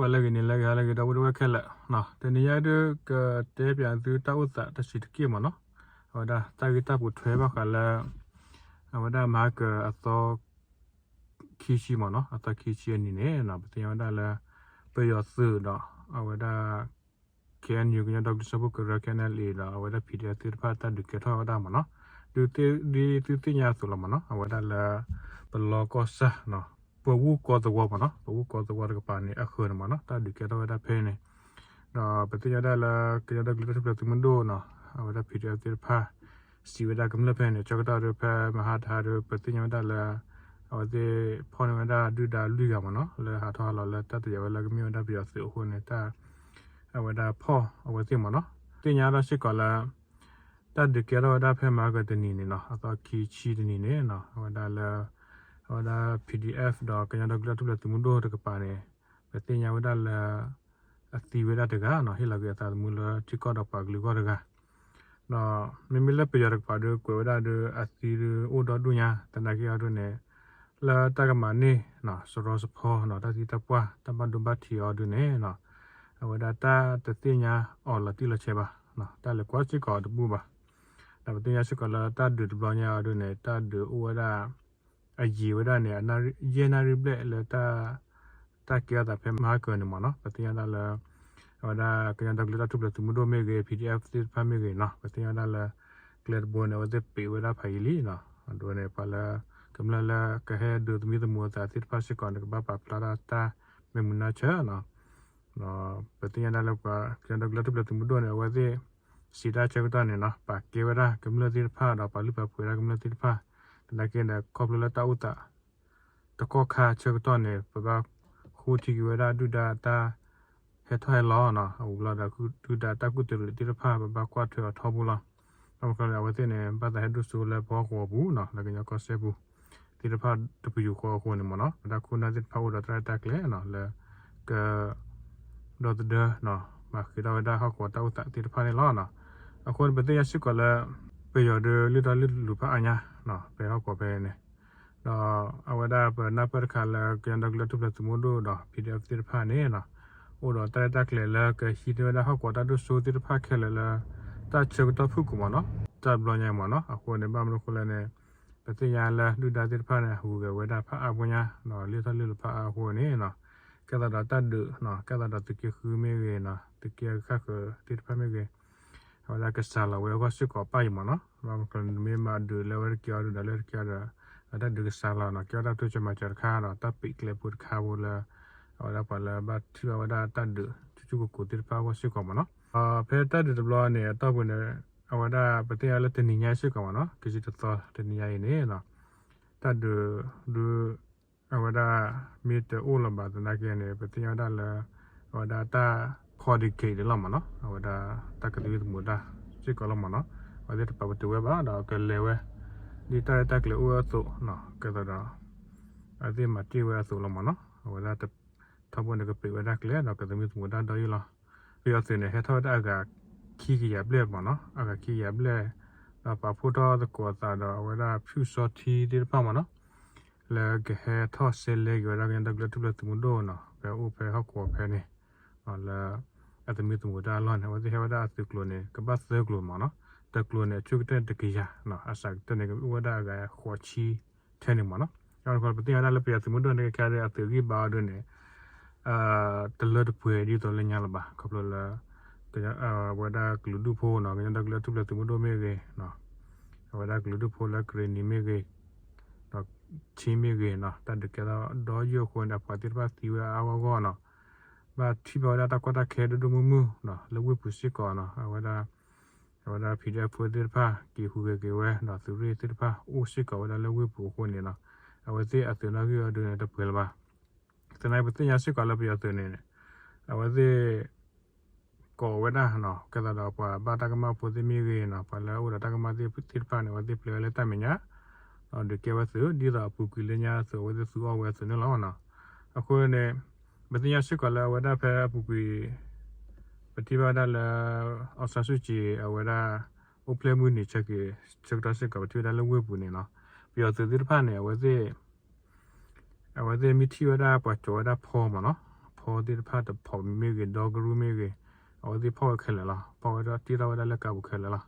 ဝဲလၢဂ့ၤန့ၣ် လၢဂ့ၤ ဟါလၢဂ့ၤ ဒီပုၢ်ဝဲၢ်ခဲလၢာ်, တနံၤညါဒုးကတဲပၠးသုတၢ်အိၣ်သးတစဲးတက့ၢ်မ့ၢ်နီၤ, အဝဲဒၣ်တၢ်ဂ့ၢ်တၢ်ပိာ်ထွဲဘၣ်ဃးလၢ အဝဲဒၣ်မဟါကအသီ ခံဆံမ့ၢ်နီၤ, အသီခံဆံအနံၤန့ၣ် ပသ့ၣ်ညါဝဲဒၣ်လၢ ပယီၤသုးဒီး အဝဲဒၣ် KNU ကညီဒီကလုာ်စၢဖှိၣ်ကရၢ KNLA ဒီးအဝဲဒၣ် PDF သ့ၣ်တဖၣ်တၢ်ဒုးကဲထီၣ်ဝဲဒၣ်မ့ၢ်နီၤ, ဒ်သုသ့ၣ်ညါအသိးလီၤမ့ၢ်နီၤ, အဝဲဒၣ်လၢ ပလီကီၢ်ဆၣ် ပဝူၢ်ကီသဝီမ့ၢ်နီၤ, ပဝူၢ်ကီသဝီတကပၤန့ၣ် အဃၢၤန့ၣ်မ့ၢ်နီၤ, တၢ်ဒုးကဲထီၣ်ဝဲဒၣ်ဖဲန့ၣ်, ဒီးပသ့ၣ်ညါဝဲဒၣ်လၢ ကညီဒီကလုာ်တၢ်ထူၣ်ဖျဲးသုးမုၢ်ဒိၣ်နီၤ, အဝဲဒၣ် PDF သ့ၣ်တဖၣ် စံးဝဲဒၣ်ကမျၢၢ်ဖဲန့ၣ် ဆၢကတီၢ်ဒုး ဖဲမဟါတဟါဒုး ပသ့ၣ်ညါဝဲဒၣ်လၢ အဝဲသ့ၣ်ဖီၣ်န့ၢ်ဝဲဒၣ်ဒုၣ်ဒါလွံၢ်ဂၤမ့ၢ်နီၤ, လၢဟးထီၣ်ဟးလီၤလၢတၢ်တယာ်ဝဲလၢကမ့ၢ်ဝဲဒၣ်ပယီၤသုးအဃိန့ၣ် တၢ် အဝဲဒၣ်ဖီၣ်အဝဲသ့ၣ်မ့ၢ်နီၤ, သ့ၣ်ညါဒၣ်စ့ၢ်ကီးလၢ တၢ်ဒုးကဲထီၣ်ဝဲဒၣ်ဖဲမဟါကတနံၤန့ၣ်နီၤ, အသီခံဆံတနံၤန့ၣ် အဝဲဒၣ်လၢ အဝဲဒၣ် PDF ဒီးကညီဒီကလုာ်တၢ်ထူၣ်ဖျဲးသုးမုၢ်ဒိၣ်တကပၤန့ၣ် ပသ့ၣ်ညါဝဲဒၣ်လၢ အသံဝဲဒၣ်တဂၤနီၤ, ဟ့ၣ်လီၤက့ၤအသးသမူလၢထံကီၢ်ဒီးပှၤကလုာ်အဂီၢ်တဂၤ, ဒီးမ့မ့ၢ်လၢပယီၤတကပၤဒုး ကွဲးဝဲဒၣ်ဒုး အသံဒုးအိၣ်ဒီဒူၣ်ညါ သနာ်က့အီၤဒုးန့ၣ် လၢတၢ်ကမၤန့ၢ် စရီစဖီ တၢ်သံတၢ်ပှၢ် တၢ်ဘၣ်ဒိဘၣ်ထံးအီၤဒုးန့ၣ် အဝဲဒၣ်တၢ်တသ့ၣ်ညါအီၤလီၤတံၢ်လီၤဆဲးဘၣ်, တၢ်လဲၤကွၢ်စ့ၢ်ကီးတဘူၣ်ဘၣ်, ဒီးပသ့ၣ်ညါစ့ၢ်ကီးလၢတၢ်ဒုးတဘျီညါအီၤဒုးန့ၣ် တၢ်ဒုးအိၣ်ဝဲဒၣ် အယံာ်ဝဲဒၣ်န့ၣ် ယဲၢ်နၣ်ရံၣ်ဘျဲၣ်လၢ တၢ်ကဲအသးဖဲမဟါကၢၤန့ၣ်မ့ၢ်နီၤ, ပသ့ၣ်ညါဒၣ်လၢ အဝဲဒၣ်ကညီဒီကလုာ်တၢ်ထူၣ်ဖျဲးသုးမုၢ်ဒိၣ်မ့ၢ်ဂ့ၤ PDF သ့ၣ်တဖၣ်မ့ၢ်ဂ့ၤနီၤ, ပသ့ၣ်ညါဒၣ်လၢ ကျဲတဘိန့ၣ် အဝဲသ့ၣ်ပံးဝဲဒၣ်ဖးယံာ်လံနီၤ, အဒိန့ၣ် ပှၤလၢ ကမျၢၢ်လၢကဟဲဒုးသမံသမိးအသးသ့ၣ်တဖၣ်စ့ၢ်ကီးန့ၣ် ကဘၣ်ပာ်ဖျါဒၣ်တၢ်မ့ၢ်မုာ်နၢ်ဆၢနီၤ, ဒီးပသ့ၣ်ညါဒၣ်လၢပှၤကညီဒီကလုာ်တၢ်ထူၣ်ဖျဲးသုးမုၢ်ဒိၣ်န့ၣ် အဝဲသ့ၣ် စံးတၢ်ဆၢကတီၢ်န့ၣ်နီၤ ပာ်ကဲဝဲဒၣ်ကမျၢၢ်သ့ၣ်တဖၣ်ဒီးပာ်လုၢ်ပာ်ပှ့ၤဒၣ်ကမျၢၢ်သ့ၣ်တဖၣ်, သနာ်က့န့ၣ် ခီဖျိလၢတၢ်အိၣ်သး တကီၢ်ခါဆၢကတီၢ်န့ၣ် ပဘၣ်ဃိထံက့ၤဝဲဒၣ်ဒုၣ်ဒါတၢ်ဟဲထီၣ်ဟဲလီၤနီၤ, အဝံၤလီၤဒီးဒုၣ်ဒါတၢ်ကူၣ်တရံးသ့ၣ်တဖၣ် ပဘၣ်ကွၢ်ထွဲအီၤထီဘိလီၤ, ဘၣ်မနုၤလဲၣ်န့ၣ် အဝဲသ့ၣ်န့ၣ် ဘၣ်သးဟဲဒိၣ်စိလၢပဟီၣ်ကဝီၤပူၤနီၤ လၢကညီကီၢ်စဲၣ်ပူၤ သ့ၣ်တဖၣ်တပယူာ်ဃီအဃိန့ၣ်မ့ၢ်နီၤ, ဝဲဒၣ်ခိၣ်နၢ်သ့ၣ်တဖၣ်အိၣ်ဒီးတၢ်ရဲၣ်တၢ်ကျဲၤနီၤ လၢက ဒီသဒၢ မၤဃ့ထီၣ်ဝဲဒၣ်ဟီၣ်ကဝီၤတၢ်အိၣ်သးသ့ၣ်တဖၣ်န့ၣ်လီၤ. အဃိန့ၣ် ပသ့ၣ်ညါစ့ၢ်ကီးလၢ ပယီၤဒုးလုၢ်ထီၣ်လုၢ်လီၤဖးအါညါ ဖဲဟီၣ်ကဝီၤဖဲန့ၣ်, ဒီးအဝဲဒၣ်ပနၢ်ပၢၢ်တခါလၢ ကညီဒီကလုာ်တၢ်ထူၣ်ဖျဲးသုးမုၢ်ဒိၣ်ဒီး PDF သ့ၣ်တဖၣ်န့ၣ် အိၣ်ဒီးတၢ်ရဲၣ်တၢ်ကျဲၤလၢကဟံးန့ၢ်ဝဲဒၣ်ဟီၣ်ကဝီၤတၢ်ဒိၣ်စိသ့ၣ်တဖၣ်ခဲလၢာ်လၢ တၢ်ဆၢကတီၢ်ဖုၣ်ကိာ်မ့ၢ်နီၤ, တၢ်တဘျီညါမ့ၢ်နီၤ, အဃိန့ၣ် ဘၣ်မနုၤအဃိလဲၣ်န့ၣ် ပသ့ၣ်ညါလၢဒုၣ်ဒါသ့ၣ်တဖၣ်န့ၣ် ဟူးဂဲၤဝဲဒၣ်ဖးအါဖိညါ ဒီးလုၢ်ထီၣ်လုၢ်လီၤဖးအါအဃိန့ၣ် ကဲသးဒီးတၢ်ဒုး ကဲသးဒီးသုးက့ဃုမ့ၢ်ဂ့ၤနီၤ, သုးက့ဃၣ်ဃၢၤသ့ၣ်တဖၣ်မ့ၢ်ဂ့ၤ အဝဲဒၣ်ကစှၤလီၤဝဲအဂီၢ်စ့ၢ်ကီးပၢ်အံၤမ့ၢ်နီၤ, ဘၣ်မနုၤအဃိလဲၣ်န့ၣ် မ့ၢ်မၤဒုးလၢအဝဲတက့ၢ်အီၤဒုးဒီးလၢတက့ၢ်အီၤဒီး အတၢ်ဒုးကစှၤလီၤနီၤ, ကဲဝဲဒၣ်တိစၢၤမၤစၢၤတခါဒီး တၢ်ပံးကျဲဖိတခါဖိလၢ အဝဲဒၣ်ပှၤလၢဘၣ်ထံၣ်ဘၣ်ဝဲဒၣ်တၢ်ဒုး ဆူၣ်ဆူၣ်ကိၢ်ကိၢ်သ့ၣ်တဖၣ်အဂီၢ်စ့ၢ်ကီးမ့ၢ်နီၤ, ဒီးဖဲတၢ်ဒုးတဘျီန့ၣ် အတီၢ်ပူၤန့ၣ် အဝဲဒၣ်ပသ့ၣ်ညါလၢတနံၤညါစ့ၢ်ကီးမ့ၢ်နီၤ, ခံဆံတသီတနံၤညါအံၤန့ၣ် တၢ်ဒုးဒုး အဝဲဒၣ်မ့ၢ်တအိၣ်လၢၤဘၣ်သနာ်က့န့ၣ် ပသ့ၣ်ညါဝဲဒၣ်လၢ အဝဲဒၣ်တၢ် coordinate န့ၣ်လီၤမ့ၢ်နီၤ, အဝဲဒၣ်တၢ်ကသံၣ်သမူတၢ်စ့ၢ်ကီးလီၤမ့ၢ်နီၤ, အဝဲသ့ၣ်တပာ်ပတုာ်ဝဲဘၣ်ဒီးကလဲၤဝဲ ဒ်တၢ်ရဲၣ်တၢ်ကျဲၤအိၣ်ဝဲအသိး ကဲသးဒီး အဝဲသ့ၣ်မၤတ့ၢ်ဝဲအသိးလီၤမ့ၢ်နီၤ, အဝဲဒၣ် ထီဘိန့ၣ်ကပံးဝဲဒၣ်ကျဲဒီးကသမံသမိးတၢ်ဒီးယုၢ်လီၤ, ပယီၤသုးန့ၣ် ဟဲထီၣ်ဝဲဒၣ်အဂၤခံကယၤဘျဲၣ်မ့ၢ်နီၤ, အဂၤခံကယၤဘျဲၣ် ဒီးပာ်ဖှိၣ်ထီၣ်သကိးအသးဒီးအဝဲဒၣ်ဖၠူၣ်စီထံသ့ၣ်တဖၣ်မ့ၢ်နီၤ, လၢကဟဲထီၣ်စဲလဲက့ၤဝဲဒၣ်ကညီဒီကလုာ်ထူၣ်ဖျဲးသုးမုၢ်ဒိၣ်နီၤ, ဖဲအိၣ်ဖဲဟီၣ်ကဝီၤဖဲန့ၣ် လၢအသမံသမိးတၢ်အလီၢ်န့ၣ် အဝဲသ့ၣ်ဟဲဝဲဒၣ်အသုးကျိၤန့ၣ် ကဘၣ်သၢကျိၤမ့ၢ်နီၤ, တကျိၤန့ၣ် အဆိကတၢၢ်န့ၣ်တကယၤ, အစှၤကတၢၢ်န့ၣ် ကအိၣ်ဝဲဒၣ်အဂၤဃိးဆံထဲန့ၣ်မ့ၢ်နီၤ, ပသ့ၣ်ညါဝဲဒၣ်လၢပယီၤသုးမုၢ်ဒိၣ်န့ၣ် ခဲအံၤအသုးဂံၢ်ဘါအီၤဒုးန့ၣ် တလၢတပှဲၤဒ်သိးလၢညါလၢၤဘၣ်, ခီဖျိလၢ အဝဲဒၣ်ကလုာ်ဒူၣ်ဖိနီၤ, ကညီဒီကလုာ်ထူၣ်ဖျဲးသုးမုၢ်ဒိၣ်မ့ၢ်ဂ့ၤ, အဝဲဒၣ်ကလုာ်ဒူၣ်ဖိလၢကရ့ၣ်နံၤမ့ၢ်ဂ့ၤ, ဒီးထံမ့ၢ်ဂ့ၤနီၤ, တၢ်ဒုးကဲထီၣ်ဒီးယုၢ်အဃိန့ၣ် အပှၤသ့ၣ်တဖၣ်သံဝဲအါအါဂီၢ်ဂီၢ်နီၤ, ဘၣ်ထံၣ်ဘၣ်ဝဲဒၣ်တၢ်ကီတၢ်ခဲဒိၣ်ဒိၣ်မုၢ်မုၢ်နီၤ, လၢဝ့ၢ်ပူၤစ့ၢ်ကီးနီၤ, အဝဲဒၣ် အဝဲဒၣ် PDF ဖိသ့ၣ်တဖၣ် က့ၤဟူးဂဲၤက့ၤဝဲ ဒီးသုးရ့ၣ်သ့ၣ်တဖၣ်အိၣ်စ့ၢ်ကီးဝဲဒၣ်လၢဝ့ၢ်ပူၤအဃိန့ၣ်နီၤ, အဝဲသ့ၣ်အသုးနီၣ်ဂံၢ်အီၤဒုးန့ၣ်တပှဲၤလၢၤဘၣ်. သနာ်က့ပသ့ၣ်ညါစ့ၢ်ကီးလၢပယီၤသုးန့ၣ် အဝဲသ့ၣ် ကိးဝဲဒၣ်နီၤ, ကဲသးဒီးပှၤဘၣ်တၢ်ကမၣ်ဖိသ့ၣ်မ့ၢ်ဂ့ၤနီၤ, ပှၤလၢအအိၣ်ဒီးတၢ်ကမၣ်သ့ၣ်တဖၣ်န့ၣ် အဝဲသ့ၣ်ပျဲဝဲလၢတၢ်မဲာ်ညါ, ဒီးဒုးကဲဝဲသုး ဒ်သိးအပူၤကွံာ်လၢညါအသိး အဝဲသ့ၣ်သူအီၣ်ဝဲအသိးန့ၣ်လီၤနီၤ. အဃိန့ၣ် ပသ့ၣ်ညါစ့ၢ်ကီးလၢအဝဲဒၣ်ဖဲအပူၤကွံာ် ပထံၣ်ဘၣ်ဝဲဒၣ်လၢ အောင်ဆန်းစုကြည် အဝဲဒၣ် အိၣ်ဖျဲၣ်မုၢ်နံၤဆၢက့ၤ ဆၢကတီၢ်စ့ၢ်ကီး ပထံၣ်ဝဲဒၣ်လၢဝ့ၢ်ပူၤန့ၣ်နီၤ, ပယီၤသုးသ့ၣ်တဖၣ်န့ၣ် အဝဲသ့ၣ် အဝဲသ့ၣ်မ့ၢ်ထံၣ်ဝဲဒၣ်ပှၤကၠိဝဲဒၣ်ဖီမ့ၢ်နီၤ, ဖီ ဖီသ့ၣ်တဖၣ်တဖီမ့ၢ်ဂ့ၤ ဒီကရူၢ်မ့ၢ်ဂ့ၤ အဝဲသ့ၣ်ဖီၣ်ဝဲခဲလၢာ်လီၤ. ဖီၣ်ဝဲဒၣ်တ့ထီၣ်ဝဲဒၣ်လၢကးပူၤခဲလၢာ်လီၤ.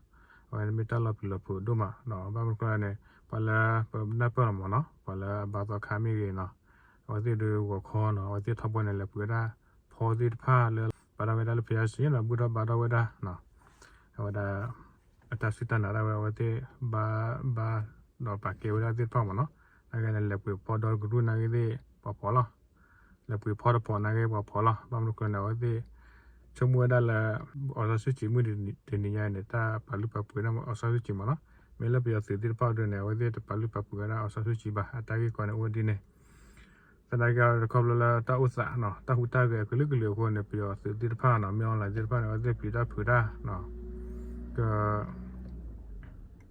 အဝဲမ့ၢ်တၢ်လီၤပျံၤလီၤဖုးဒိၣ်မး ဘၣ်မနုၤဃိလဲၣ်န့ၣ် ပှၤလၢပနၢ်ပၢၢ်လီၤမးနီၤ ပှၤလၢအဘါသီခါမ့ၢ်ဂ့ၤနီၤ အဝဲသ့ၣ်ဒုးဂီၤခီနီၤ အဝဲသ့ၣ်ထီဘိန့ၣ် လဲၤပှ့ၤဝဲဒၣ် ဖီသ့ၣ်တဖၣ်လၢ ဘါထီၣ်ဝဲဒၣ်လၢဖယါစ့နီၤ ဘူၣ်ထီၣ်ဘါထီၣ်ဝဲဒၣ် အဝဲဒၣ် အတၢ်စူၢ်တၢ်နာ်ဒၣ်ဝဲ အဝဲသ့ၣ်ဘါဘါ ဒီးပာ်ကဲဝဲဒၣ်သ့ၣ်တဖၣ်မးနီၤ. နာ်က့န့ၣ် လဲၤပှ့ၤဖီဒီကရူၢ်နာ်က့သ့ၣ် ပှၤဖီလီၤ. လဲၤပှ့ၤဖီတဖီနာ်က့ ပှၤဖီလီၤ. ဘၣ်မနုၤဃိန့ၣ် အဝဲသ့ၣ် ဆိကမိၣ်ဝဲဒၣ်လၢ အောင်ဆန်းစုကြည် မုၢ်တနံၤညါအံၤန့ၣ် တၢ်ပာ်လုၢ်ပာ်ပှ့ၤဒၣ် အောင်ဆန်းစုကြည် မးနီၤ. မ့ၢ်လၢပယီၤသုးသ့ၣ်တဖၣ်အဒိန့ၣ် အဝဲသ့ၣ်တပာ်လုၢ်ပာ်ပှ့ၤဝဲဒၣ် အောင်ဆန်းစုကြည် ဘၣ်. အတၢ်ဂ့ၢ်ကီန့ၣ်အိၣ်ဝဲဒ်န့ၣ် သနာ်က့ခီဖျိလၢတၢ်အိၣ်သးနီၤ တၢ်ဟူးတၢ်ဂဲၤအကလုာ်ကလုာ်အဃိန့ၣ် ပယီၤသုးသ့ၣ်တဖၣ်နီၤ မ့ၢ် online သ့ၣ်တဖၣ်န့ၣ် အဝဲသ့ၣ်ပျံၤတၢ်ဖုးတၢ် က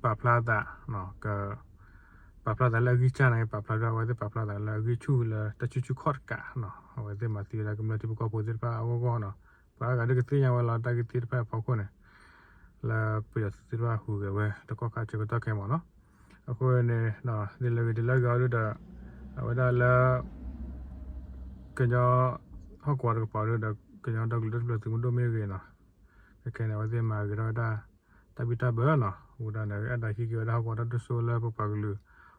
ပာ်ဖျါသး က ပာ်ဖျါသးလၢအဂံၢ်စၢ်နာ်က့ ပာ်ဖျါဒီး အဝဲသ့ၣ်ပာ်ဖျါသးလၢအဂံၢ်ဆူၣ်လၢတၢ်ဆူၣ်ဆူၣ်ခီၣ်တကးနီၤ အဝဲသ့ၣ်မၤသံဝဲဒၣ်ကမျၢၢ်ထံဖိကီၢ်ဖိသ့ၣ်တဖၣ်အဂီၢ်ဂီၢ်နီၤ ပှၤအါဂၤဒုးကသ့ၣ်ညါဝဲလီၤ တၢ်ဂ့ၢ်သ့ၣ်တဖၣ်အဖီခိၣ်န့ၣ် လၢပယီၤသုးသ့ၣ်တဖၣ်ဟူးဂဲၤဝဲ တကီၢ်ခါဆၢကတီၢ်ခဲအံၤမးနီၤ. အဃိန့ၣ် ဒ်လဲၣ်ဂ့ၤဒ်လဲၣ်ဂ့ၤအီၤဒုးဒီး အဝဲဒၣ်လၢ ကညီဟီၣ်ကဝီၤတကပၤဒုးဒီး ကညီဒီကလုာ်တၢ်ထူၣ်ဖျဲးသုးမုၢ်ဒိၣ်မ့ၢ်ဂ့ၤနီၤ ခဲခဲန့ၣ် အဝဲသ့ၣ်မၤဂ့ၤထီၣ်ဝဲဒၣ် တၢ်ဘံၣ်တၢ်ဘၢနီၤ အဃိဒၣ်န့ၣ် အဲၣ်ဒိးဟံးက့ၤဝဲဒၣ်ဟီၣ်ကဝီၤတၢ်ဒိၣ်စိလၢပပှၤကလုာ်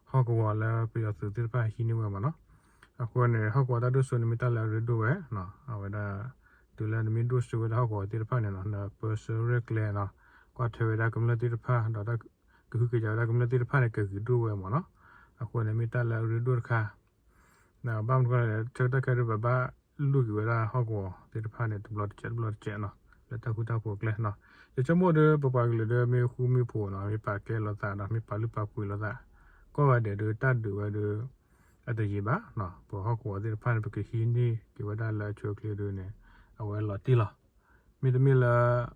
ဟီၣ်ကဝီၤလၢပယီၤသုးသ့ၣ်တဖၣ်ဟံးန့ၢ်ဝဲမးနီၤ. အဃိန့ၣ် ဟီၣ်ကဝီၤတၢ်ဒိၣ်စိန့ၣ်မ့ၢ်တၢ်လၢအရ့ဒိၣ်ဝဲနီၤ အဝဲဒၣ် တုၤလၢနမ့ၢ်ဒိၣ်စိဝဲဒၣ်ဟီၣ်ကဝီၤသ့ၣ်တဖၣ်န့ၣ်နီၤ နပၢဆှၢရဲၣ်ကျဲၤနီၤ ကွၢ်ထွဲဝဲဒၣ်ကမျၢၢ်သ့ၣ်တဖၣ် ဒီးတၢ်ကဟုကယာ်ဝဲဒၣ်ကမျၢၢ်သ့ၣ်တဖၣ်န့ၣ် ကဂ့ၤဒိၣ်ဝဲမးနီၤ. အဃိန့ၣ်မ့ၢ်တၢ်လၢအရ့ဒိၣ်တခါ ဘၣ်မနုၤဃိလဲၣ် ဆၢကတီၢ်ခဲအံၤဒုး ပဘၣ်လူၤက့ၤဝဲဒၣ်ဟီၣ်ကဝီၤသ့ၣ်တဖၣ်န့ၣ် တဘျီတစဲးတဘျီတစဲးနီၤ လၢတၢ်ဃူတၢ်ဖိးအကျဲနီၤ. ယဆိကမိၣ်ဒီး ပပှၤကလုာ်ဒီး မ့ၢ်ဃူမ့ၢ်ဖိးနီၤ မ့ၢ်ပာ်ကဲလိာ်သးဒီး မ့ၢ်ပာ်လုၢ်ပာ်ပှ့ၤလိာ်သး ကိးဂၤဒဲးဒီး တၢ်ဒုးဝဲဒီး အတယံာ်ဘၣ်နီၤ ပဟီၣ်ကဝီၤသ့ၣ်တဖၣ်န့ၣ် ပကဟံးန့ၢ်က့ၤဝဲဒၣ်လၢအဆိအချ့ဒုးန့ၣ် အဝဲလီၤတံၢ်လီၤ. မ့တမ့ၢ်လၢ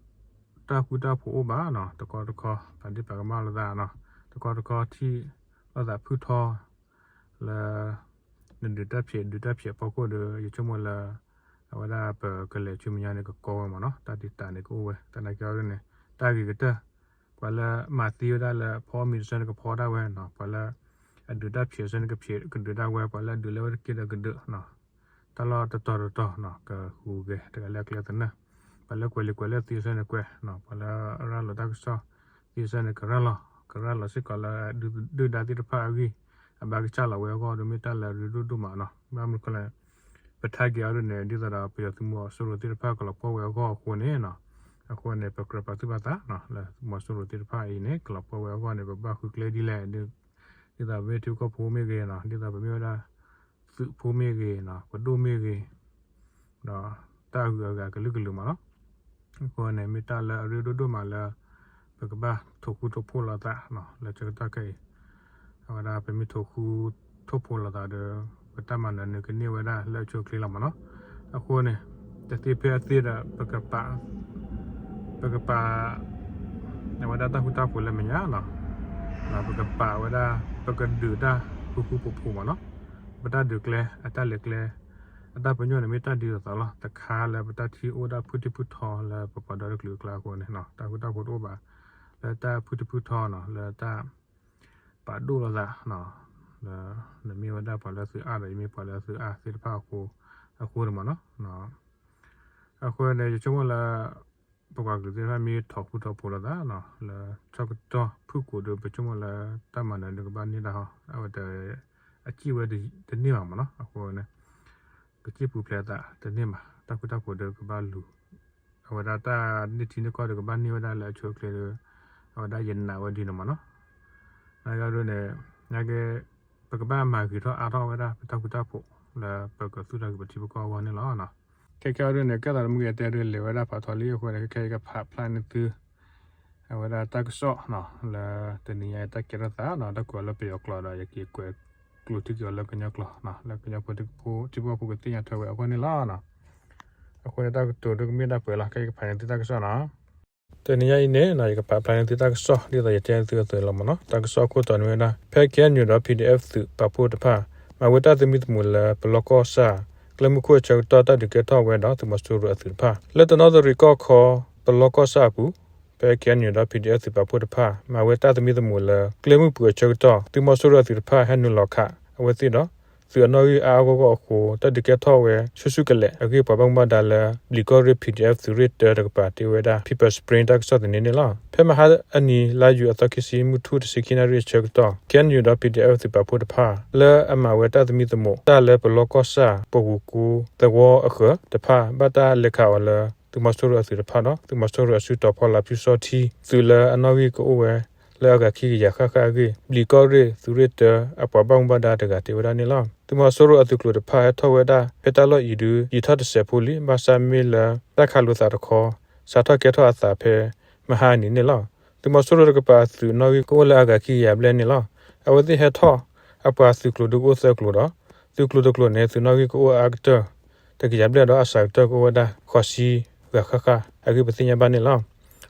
တၢ်ဃူတၢ်ဖိးအိၣ်ဘၣ်နီၤ တကီတခီ ပာ်ဒ့ၣ်ပာ်ကမၣ်လိာ်သးနီၤ တကီတခီထံၣ်လိာ်သးဖုၣ်ထီ လၢ နဒုးတၢ်ဖျဲးဒုးတၢ်ဖျဲးအဖီခိၣ်ဒီး ယဆိကမိၣ်လၢ အဝဲဒၣ်ပကလဲၤဆူမဲာ်ညါန့ၣ် ကကီဝဲမးနီၤ တၢ်ဒုးတၢ်န့ၣ်ကအိၣ်ဝဲ သနာ်က့အီၤဒ်န့ၣ် တၢ်ဂ့ၤကတၢၢ် ပှၤလၢမၤသံဝဲဒၣ်လၢဖီမံၤတဆၢန့ၣ် ကဖီဒၣ်ဝဲနီၤ ပှၤလၢ အဒုးတၢ်ဖျဲးဆၢန့ၣ် ကဖျဲးကဒုးဒၣ်ဝဲ ပှၤလၢအဒုးလၢဝဲတက့ၢ်ဒီးကဒုးနီၤ တၢ်လီၢ်တတီၤတတီၤနီၤ ကဟူးဂဲၤတဂၤလၢအကျဲသနၢၣ် ပှၤလၢကွဲးလံာ်ကွဲးလဲၢ်သ့ဆၢန့ၣ်ကွဲးနီၤ ပှၤလၢအရၤလီၤတၢ်ကစီၣ်သ့ဆၢန့ၣ် ကရၤလီၤ ကရၤလီၤစ့ၢ်ကီးလၢအဒုၣ်ဒါသ့ၣ်တဖၣ်အဂံၢ် အဘါကစၢ်လီၤဝဲအဂီၢ်ဒီး မ့ၢ်တၢ်လၢအရ့ဒိၣ်ဒိၣ်မးနီၤ ဘၣ်မနုၤဃိလဲၣ် ပထါက့ၤအီၤဒ်န့ၣ် ဒ်သိးဒီးပယီၤသုးမီၤစိရိၤသ့ၣ်တဖၣ်ကလီၤပှီၢ်ဝဲအဂီၢ်အဃိန့ၣ်နီၤ အဃိန့ၣ် ပကြၢးပာ်သူၣ်ပာ်သးနီၤ လၢသုးမီၤစိရိၤသ့ၣ်တဖၣ်အံၤန့ၣ် ကလီၤပှီၢ်ဝဲအဂီၢ်န့ၣ် ပဘၣ်ဃုကျဲဒ်လဲၣ် ဒ်သိးပမ့ၢ်ထံဖိကီၢ်ဖိမ့ၢ်ဂ့ၤနီၤ ဒ်သိးပမ့ၢ်ဝဲဒၣ် သုးဖိမ့ၢ်ဂ့ၤနီၤ ပဒိၣ်မ့ၢ်ဂ့ၤ ဒီးတၢ်အဂုၤအဂၤကလုာ်ကလုာ်မးနီၤ အဃိန့ၣ် မ့ၢ်တၢ်လၢအရ့ဒိၣ်ဒိၣ်မးလၢ ပကဘၣ်ထိၣ်ဃူထိၣ်ဖိးလိာ်သးနီၤ လၢဆၢကတီၢ်ခဲအံၤ အဝဲဒၣ်ပမ့ၢ်ထိၣ်ဃူထိၣ်ဖိးလိာ်သးဒီး ပတၢ်မၤနၢၤန့ၣ်ကန့ၢ်ဝဲဒၣ်လၢအဆိအချ့လီၤမးနီၤ အဃိန့ၣ် တသ့ဖဲအသ့ဒီး ပကပာ် ပကပာ် အဝဲဒၣ်တၢ်ဃူတၢ်ဖိးလၢမဲာ်ညါနီၤ ဒီးပကပာ်ဝဲဒၣ် ပကဒုးတၢ်ဃူဃူဖိးဖိးမးနီၤ ပတၢ်ဒုးကျဲ အတၢ်လဲၤကျဲ အတၢ်ပညိၣ်န့ၣ် မ့ၢ်တၢ်ဒ်သိးသိးလီၤ တခါလၢပတၢ်ထံၣ်အိၣ်ဒၣ်ဖုၣ်ထံၣ်ဖုၣ်ထီလၢပပှၤဒီတကလုာ်အကျါအဃိန့ၣ် တၢ်ဃူတၢ်ဖိးတအိၣ်ဘၣ် လၢတၢ်ဖုၣ်ထံၣ်ဖုၣ်ထီနီၤ လၢတၢ် ပာ်ဒိၣ်လိာ်သး လၢ နမ့ၢ်ဝဲဒၣ်ပှၤလၢသုးအါဒီး ယမ့ၢ်ပှၤလၢသုးအါသ့ၣ်တဖၣ်အဃိ အဃိန့ၣ်မးနီၤ အဃိန့ၣ် ယဆိကမိၣ်လၢ ပပှၤကလုာ်သ့ၣ်တဖၣ်မ့ၢ်ထိၣ်ဃူထိၣ်ဖိးလိာ်သးနီၤ လၢဆၢကတီၢ်ဖုၣ်ကိာ်ဒီး ပဆိကမိၣ်လၢတၢ်မၤနၢၤဒုးကဘၣ်န့ၢ်တၢ်ဟီ အဝဲတ အစံၣ်ဝဲတန့ၢ်ဘၣ်မးနီၤ အဃိန့ၣ် ကစံၣ်ပူၤဖျဲးသးတန့ၢ်ဘၣ် တၢ်ဃူတၢ်ဖိးဒီးကဘၣ်လူၤ အဝဲဒၣ်တၢ်န့ၢ်ထံန့ၢ်ကီၢ်ဒီးကဘၣ်န့ၢ်ဝဲဒၣ်လၢအဆိအချ့ဒီး အဝဲဒၣ်ယနာ်ဝဲဒ်န့ၣ်မးနီၤ နာ်က့ဒ်န့ၣ် နာ်က့ ပကဘၣ်မၤဂ့ၤထီၣ်အါထီၣ်ဝဲဒၣ်ပတၢ်ဃူတၢ်ဖိး လၢပကသူၣ်ထီၣ်က့ၤပထံပကီၢ်အဂီၢ်န့ၣ်လီၤ. ခဲခဲအံၤဒ်န့ၣ် ကဲသးတမုၢ်ကယတဲဒ်လဲၣ်ဝဲဒၣ်ဖးထီလံအဃိန့ၣ် ခဲခဲအံၤကဖးဖျါန့ၢ်သု အဝဲဒၣ်တၢ်ကစီၣ် လၢတနံၤညါအံၤတၢ်ကဲထီၣ်သး တၢ်ကွဲးအီၤလၢပယီၤကျိာ်ဒီး ယက့ၤကွဲးကျိာ်ထံက့ၤအီၤလၢကညီကျိာ် လၢကညီဖိထံဖိကီၢ်ဖိကသ့ၣ်ညါထွဲဝဲအဂီၢ်န့ၣ်လီၤ. အဃိန့ၣ်တၢ်ကတိၤဒ်ကမ့ၢ်ဒၣ်ပှဲၤလီၤ ခဲအံၤကဖးန့ၢ်သုတၢ်ကစီၣ်နီၤ တနံၤညါအံၤန့ၣ် ယကဖးဖျါန့ၢ်သုတၢ်ကစီၣ် ဒ်သိးယတဲသုအသိးလီၤမးနီၤ တၢ်ကစီၣ်ခိၣ်တီန့ၣ်ဝဲဒၣ် ဖဲ KNU ဒီး PDF သုးပာ်ဖှိၣ်တဖၣ် မၤဝဲတၢ်သမံသမိးလၢပလီၢ်ကီၢ်ဆၣ် ကျဲမုၢ်ခိၣ်အဆၢကတီၢ်တၢ်ဒုးကဲထီၣ်ဝဲဒီးသုးမီၤစိရိၤအသုးတဖၣ် လၢတနီသရံၣ်ကီၢ်ခီ ပလီၢ်ကီၢ်ဆၣ်အပူၤ ဖဲ KNU ဒီး PDF သုးပာ်ဖှိၣ်တဖၣ် မၤဝဲတၢ်သမံသမိးလၢ ကျဲမုၢ်ပူၤအဆၢကတီၢ် သုးမီၤစိရိၤအသုးတဖၣ်ဟဲနုာ်လီၤခးအဝဲသ့ၣ်ဒီး သုးအနီၣ်ဂံၢ်အါအါဂီၢ်ဂီၢ်အဃိ တၢ်ဒုးကဲထီၣ်ဝဲဆူၣ်ဆူၣ်ကလဲာ်အဂ့ၢ် ပှၤဘၣ်မူဘၣ်ဒါလၢ ဘျံးကီၢ်ရ့ၣ် P D F သုးရ့ၣ်တၢတကပၤ တဲဝဲဒၣ် People's Spring တၢ်ကစီၣ်သန့န့ၣ်လီၤ. ဖဲမဟါအနံၤ လါယူၤအသီခံဆံ မုၢ်ထူၣ်တဆံခံနၣ်ရံၣ်အဆၢကတီၢ် K N U ဒီး P D F သုးပာ်ဖှိၣ်တဖၣ် လၢအမၤဝဲတၢ်သမံသမိးတၢ်လၢပလီၢ်ကီၢ်ဆၣ် ပဂူၤကူသဝီအဃၢၤတဖၣ် ဘၣ်တၢ်လဲၤခးအီၤလၢ သုးမီၤစိရိၤအသုးတဖၣ်ဒီး သုးမီၤစိရိၤအစုတီၤဖီလာ် ဖၠူစီထံ သုးလၢအနီၣ်ဂံၢ်ကအိၣ်ဝဲ လၢအဂၤခံကယၤဃၣ်ဃၣ်အဂ့ၢ် ဘျံးကီၢ်ရ့ၣ်သုးရ့ၣ်တၢ အပှၤဘၣ်မူဘၣ်ဒါတဂၤတဲဝဲဒၣ်န့ၣ်လီၤ. သုးမီၤစိရိၤအသုးကျိၤတဖၣ်ဟဲထီၣ်ဝဲဒၣ် ဖဲတၢ်လီၢ်အံၤဒု ယံာ်ထီၣ်တစဲးဖိလံ ဘၣ်ဆၣ်မ့ၢ်လၢ တၢ်ခးလိာ်သးတခီ စးထီၣ်ကဲထီၣ်အသးဖဲ မဟါအနံၤန့ၣ်လီၤ. သုးမီၤစိရိၤတကပၤအသုးနီၣ်ဂံၢ်ကအိၣ်လၢအဂၤခံကယၤဘျဲၣ်န့ၣ်လီၤ. အဝဲသ့ၣ်ဟဲထီၣ် အပှၤသုးကျိၤဒုကအိၣ်သၢကျိၤဒီး သုးကျိၤတကျိၤန့ၣ် သုးနီၣ်ဂံၢ်ကအိၣ်အါကတၢၢ် တကယၤဘျဲၣ်ဒီး အစှၤကတၢၢ်ကအိၣ်ဝဲဒၣ်ဃိးဆံဂၤဃၣ်ဃၣ်အဂ့ၢ် ပသ့ၣ်ညါဘၣ်န့ၣ်လီၤ.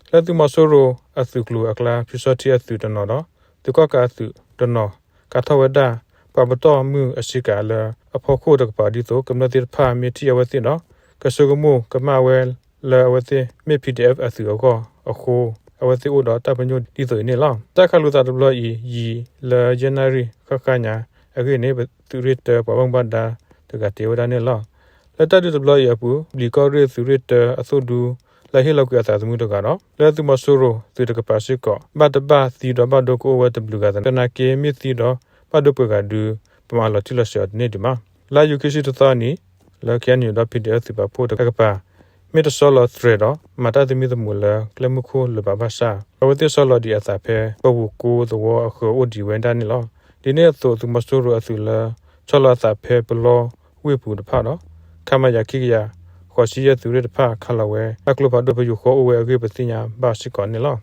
လၢသုးမီၤစိရိၤအသုးကျိၤအကျါ ဖၠူစီထံအသုးတနီၤဒီး သုးကီၣ်ကးအသုးတနီၤ ခးထီၣ်ဝဲဒၣ် ပှၤပတီၢ်မုၢ်အဆ့ကၤလၢအဖီခိၣ်တကပၤ ဒ်သိးကမျၢၢ်သ့ၣ်တဖၣ်မ့ၢ်ထံၣ်အဝဲသ့ၣ်ဒီး ကဆိကမိၣ်ကမၣ်ဝဲလၢအဝဲသ့ၣ်မ့ၢ် P D F အသုးအဂီၢ်အဃိ အဝဲသ့ၣ်အိၣ်ဒီးတၢ်ပညိၣ်ဒ်သိးအံၤန့ၣ်လီၤ. တၢ်ခးလိာ်သးတဘျီအံၤ ယံာ်လၢယဲၢ်နၣ်ရံၣ်ဃၣ်ဃၣ်ညါအဂ့ၢ်န့ၣ် သုးရ့ၣ်တၢပှၤဘၣ်မူဘၣ်ဒါတဂၤတဲဝဲဒၣ်န့ၣ်လီၤ. လၢတၢ်ဒုးတဘျီအံၤအပူၤ ဘျံးကီၢ်ရ့ၣ်သုးရ့ၣ်တၢအသိၣ်ဒူ လၢအဟ့ၣ်လီၤကွံာ်အသးသမူတဂၤဒီး လၢသုးမီၤစိရိၤသုးတကပၤစ့ၢ်ကီး ဘၣ်တဘၣ်သံဒီးဘၣ်ဒိကအိၣ်ဝဲတဘျုးဂၤသနာ်က့ မ့ၢ်သံဒီးဘၣ်ဒိပှဲၤဂၤဒု ပမၤလီၤတံၢ်လီၤဆဲးအီၤတန့ၢ်ဒံးဘၣ်. လါယူၤခံဆံတသီနံၤ လၢ K N U ဒီး P D F သုးပာ်ဖှိၣ်တကပၤ မ့ၢ်တဆီလီၤသရဲးဒီး မၤတၢ်သမံသမိးလၢကျဲမုၢ်ခိၣ်လၢၤဘၣ်ဘၣ်ဆၣ် အဝဲသ့ၣ်ဆီလီၤဒံးအသးဖဲ ပဂူၤကူသဝီအဃၢၤအိၣ်ဒံးဝဲဒၣ်န့ၣ်လီၤ. ဒ်န့ၣ်အသိး သုးမီၤစိရိၤအသုးလၢ ဆီလီၤအသးဖဲပလီၢ်ဝ့ၢ်ပူၤတဖၣ်ဒီး ခမရ ခံကယၤဃိးဆံယဲၢ်သုးရ့ၣ်တဖၣ် ခးလီၤဝဲ တၢ်ကျိဖးဒိၣ်ပယူာ်ဃီအိၣ်ဝဲအဂ့ၢ် ပသ့ၣ်ညါဘၣ်စ့ၢ်ကီးန့ၣ်လီၤ.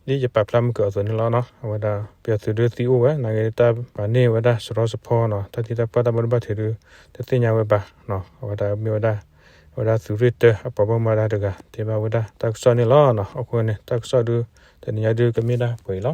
ဒ်ယပာ်ဖျါမုၢ်ကၢအသိးန့ၣ်လီၤ. အဝဲဒၣ် ပယီၤသုးဒုသံအိၣ်ဝဲ နာ်က့တၢ်ပာ်န့ၢ်ဝဲဒၣ်စရီစဖီနီၤ တၢ်သံတၢ်ပှၢ်တၢ်ဘၣ်ဒိဘၣ်ထံးဒု တသ့ၣ်ညါဝဲဘၣ်. အဝဲဒၣ်မ့ၢ်ဝဲဒၣ် အဝဲဒၣ်သုးရ့ၣ်တၢအပှၤဘၣ်မူဘၣ်ဒါတဂၤ တဲဘၣ်ဝဲဒၣ်တၢ်ကစီၣ်န့ၣ်လီၤ. အဃိန့ၣ် တၢ်ကစီၣ်ဒု တနံၤညါဒုကမ့ၢ်ဒၣ်ပှဲၤအံၤလီၤ.